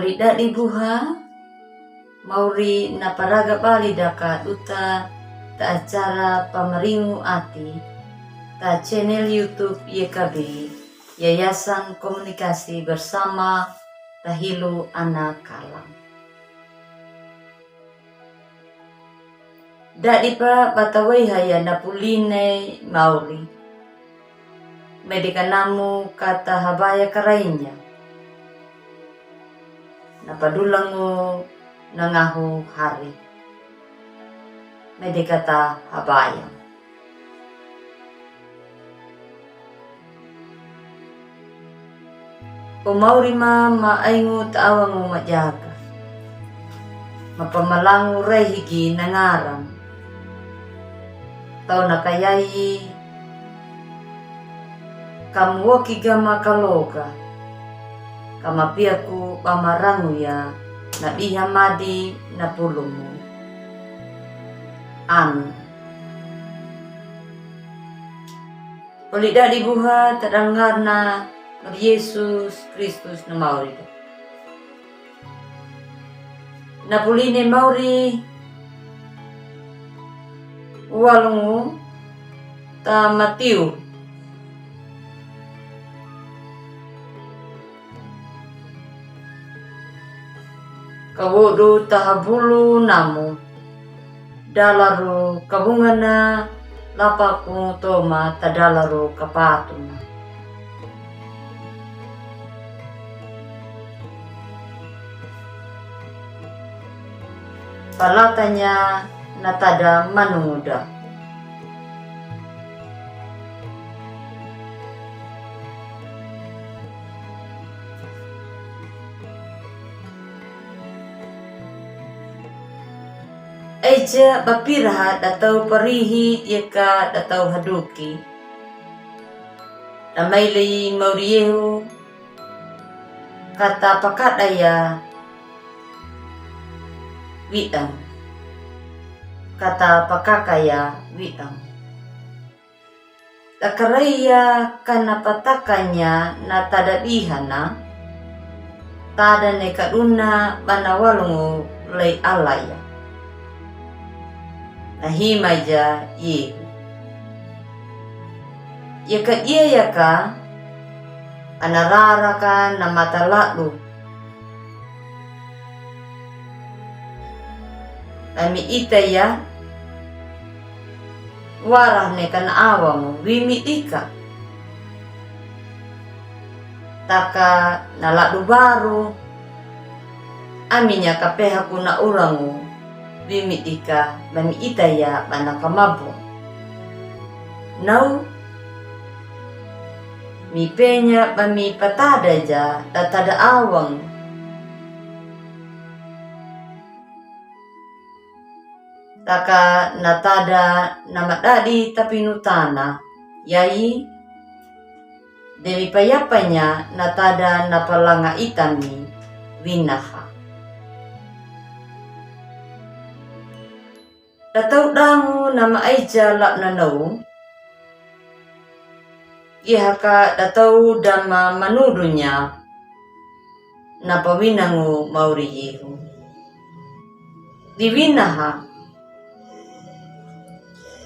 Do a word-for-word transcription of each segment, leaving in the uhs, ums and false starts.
Ridadi buha, mauri na paraga bali daka duta ta acara Pamaringu Ati, ta channel YouTube Y K B, Yayasan Komunikasi Bersama Tahilu Ana Kalang. Dadi pa bata waiha ya na puline mauri. Mede ka namu kata habaya karainya. Na padulangu na ngahu hari. Mede kata habaya. O mauri ma, ma aingu ta awangu majaga. Ma pamalangu raihi gi na ngaram. Tau na kayai, ka muoki ga ma kaloga. Ka mapiaku ba marangu ya, na biha madi na pulumu. Amin. Oli dadi buha ta dalngarna mar Yesus Kristus na mauri da. Na puline mauri walungu ta Matiu. Kawodu ta habulu namu. Dalaru kabungana lapaku toma ta dalaru kapatuna. Palatanya na tada manunguda. Aija bapiraha datau parihi yeka datau haduki. Damailei mauri yehu. Kata pakadaya wi'dang. Kata pakakaya wi'dang. Dakaraiya kana patakanya na tada bihana. Tada ne kaduna bana walungu lei alaya. Na hima ja yehu. Yaka dia yaka ana raraka na mata ladu. Ami ita ya warah ne kana awamu wimi dika. Taka na ladu baru. Ami nya kapehaku na urangu wimi dika bami ita ya bana kamabu. Nau mi penya bami patada ja datada awang. Taka na tada na madadi tapinutana yai. Demi payapanya na tada na palanga itami winaha. Datau dangu na maaija la na nau. Yahaka datau dama manudunya. Na pawinangu mauri yehu. Di winaha.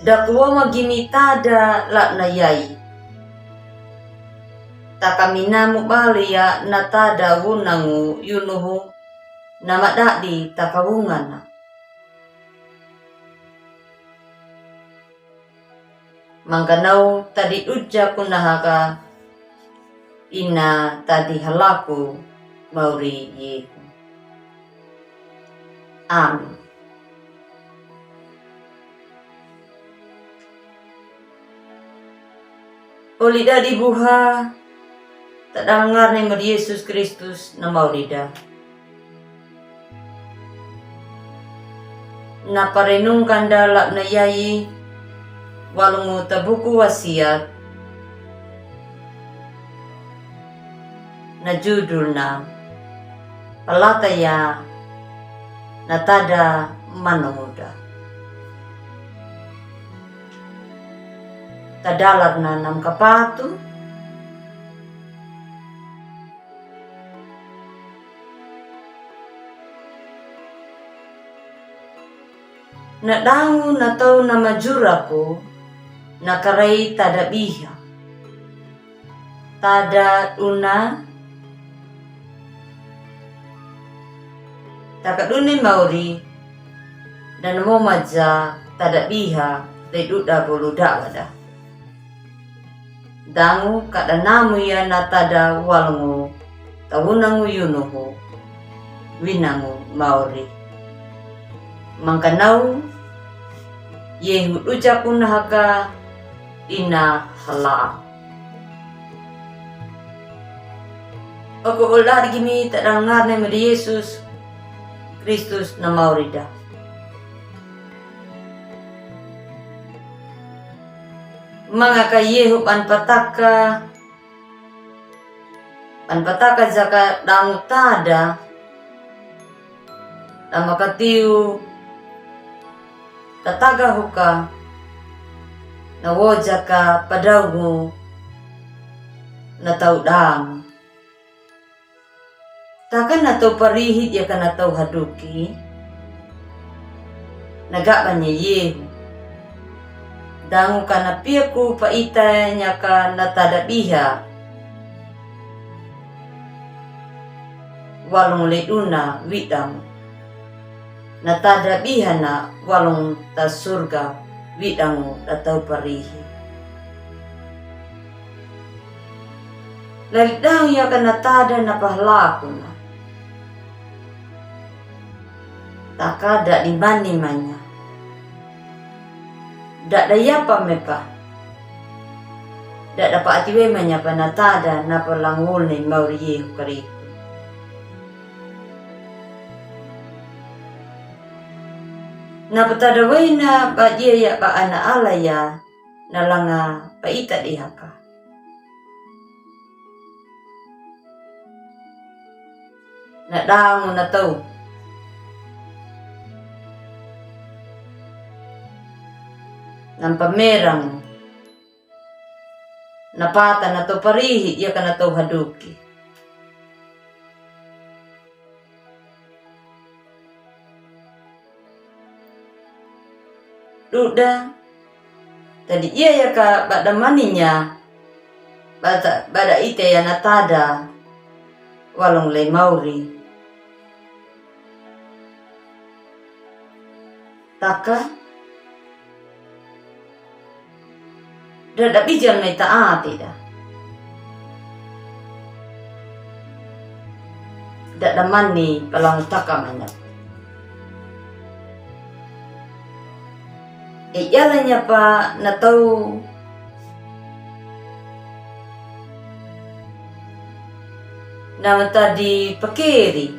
Dakuwa magi mi tada la na yai. Taka mi namu bali ya na tada wunangu yunuhu. Na madadi taka wungana. Mangkanau tadi duja kunahaka ina tadi halaku mauri yehu. Amin. Oli dadi buha ta dalngarne mar Yesus Kristus na mauri da. Na parenungkan da la na yai walungu ta buku wasiat. Na judulna palataya na tada manunguda. Ta dalarna nam kapatu. Na dangu na tau na majurako na karai tada biha. Tada duna taka duni mauri, dana momaja tada biha dai duda bolu dawada. Dangu kada namu ya na tada walongo tawunangu yunuhu winangu mauri. Mangkanau yehu dujaku na haka ina hala. Oko ola digimi tadangarne medi Yesus Kristus na maurida. Mangaka yehu ban pataka, ban pataka jaka dangu tada, dama katiu tataga huka, na wo jaka padaungu na tau dangu. Taka na tau parihi dia ka na tau haduki. Na gabanya yehu. Dangu ka na piaku paita nya ka na tada biha. Walong le duna widangu. Na tada biha na walong ta surga widangu da tau parihi. Lali dangu ya ka na tada na pahalakuna. Taka da di mani manya. Da da yapa mepa. Da da pa atiwe manya pa na tada na palangul ni mauri yehu kariku. Na patada waina ba dia ya ba ana ala ya na langa paita dihaka. Na dangu na tau. Na pamerang. Na pata na tau parihi dia ka na tau haduki. Duda. Tadi ia ya ka bada maninya. Bada, bada ite ya na tada. Walong le mauri. Taka. Da da bijal mai ta ati da. Da da mani palang taka manya. E yala nya pa na tau na tadi pakeri.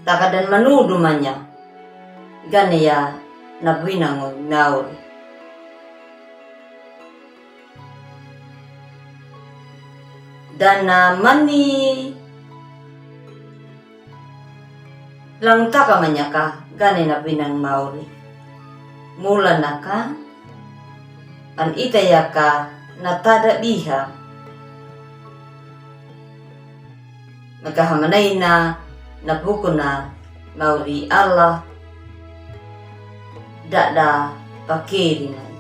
Taka dan manudu manya. Gane ya na bwinangu mauri. Dana mani langutaka manyaka gane na bwinangu mauri. Mula naka an ita yaka na tada biha. Maka hamanaina na bukuna mauri Allah. Dada pakeri nai.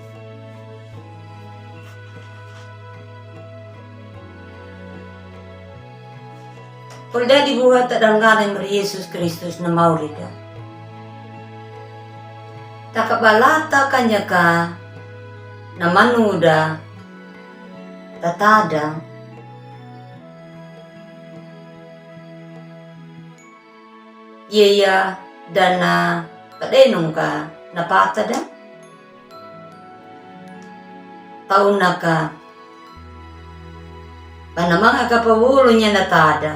Kol dadi buha tadangane mari Yesus Kristus na maurida. Taka balata kanyaka na manuda tatada. Yeya dana padenungka na patada. Taunaka. Panamangaka pawolonya na tada.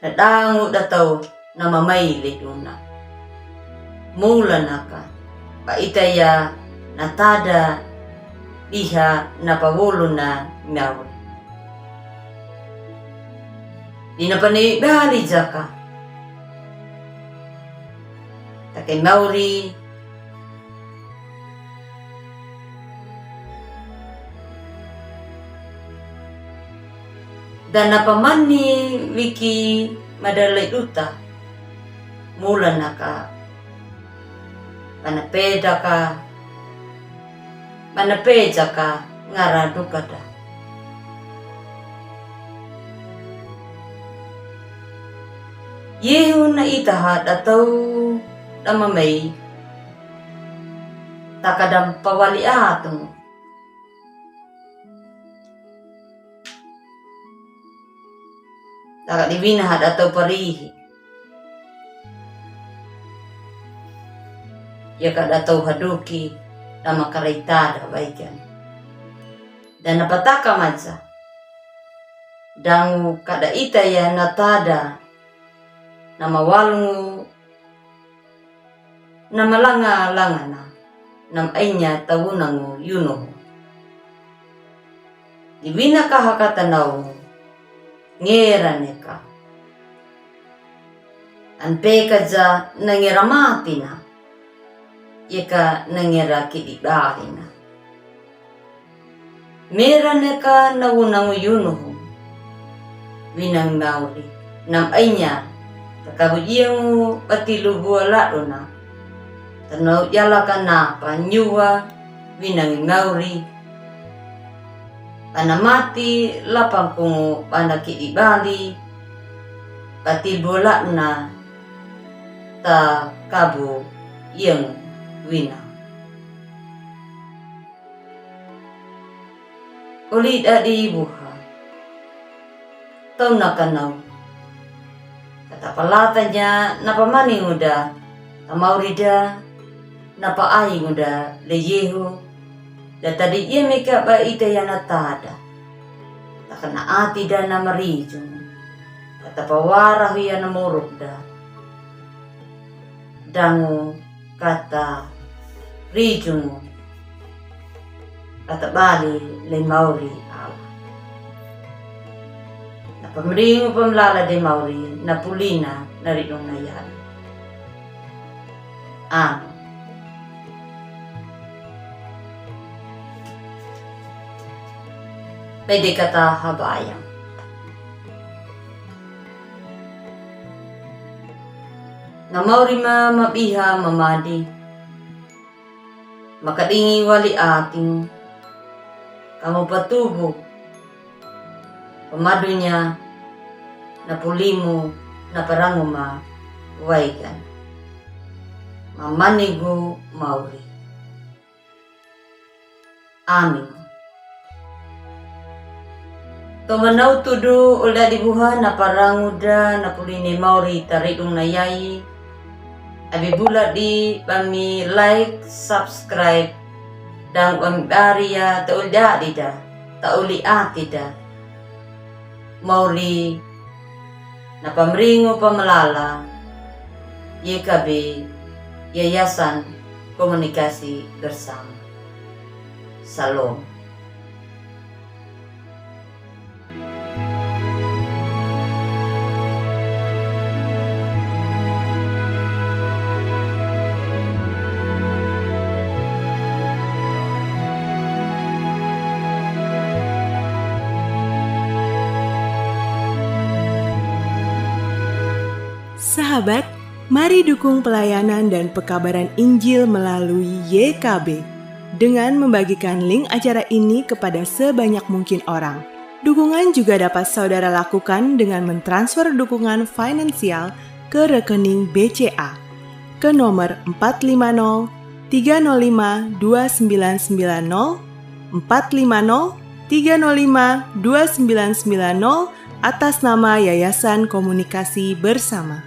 Na dangu da tau na mamaile duna. Mula naka. Ba ita ya na tada biha na pawolo na mauri. Dina panei bali jaka. Take mauri. Da na pamani wiki madalai duta, mulana ka, pana peda ka, pana peja ka, ngara duka da. Yehu na ita ha da tau da mamai, taka da pawali atu. Taka di wina ha da tau parihi. Ia ka da tau haduki da makaraita da waigan. Da na pataka maja. Dangu ka da ita ia na tada. Na mawalungu. Na malanga langana, na m'ainya tawunangu yunuhu. Di wina ka hakata nau, ngera neka. An peka ja na ngera matina, ia ka na ngera kidi barina. Mera neka na wunangu yunuhu. Winangi mauri. Na m'ainya. Takabu iangu bati lubu aladuna. Tanau iala ka na panyuwa winangi mauri. Pana mati lapankungu pana kidi bali. Bati lubu aladuna. Takabu iangu wina. Oli dadi buha. Tau na kanau. Kata palatanya na pamani nguda. Tamauri da. Na paai nguda le yehu. Da tadi ia meka ba ita ia na tada. Takana ati da na marijung. Kata pawara huya na moruk da. Dangu kata rijung. Kata bali le mauri ala. Na pamringu pamlala de mauri na pulina na ridung na yali. Amin. Pede kata habayang. Na mauri ma mabiha mamadi. Makadingi wali ating. Kamu patubu. Pamadunya na pulimu na parangu ma waigan. Mamanigu mauri. Amin. Tomanau tudu oli dadi buha na parangu da na puline mauri taridung na yai. Abi bula di bami like, subscribe, dan bami bari ya ta oli dadi da, ta oli ati da. Mauri na pamringu pamalala, Y K B, Yayasan Komunikasi Bersama. Salom. Sahabat, mari dukung pelayanan dan pekabaran Injil melalui Y K B dengan membagikan link acara ini kepada sebanyak mungkin orang. Dukungan juga dapat saudara lakukan dengan mentransfer dukungan finansial ke rekening B C A ke nomor empat lima nol tiga nol lima dua sembilan sembilan nol, empat lima nol tiga nol lima dua sembilan sembilan nol, atas nama Yayasan Komunikasi Bersama.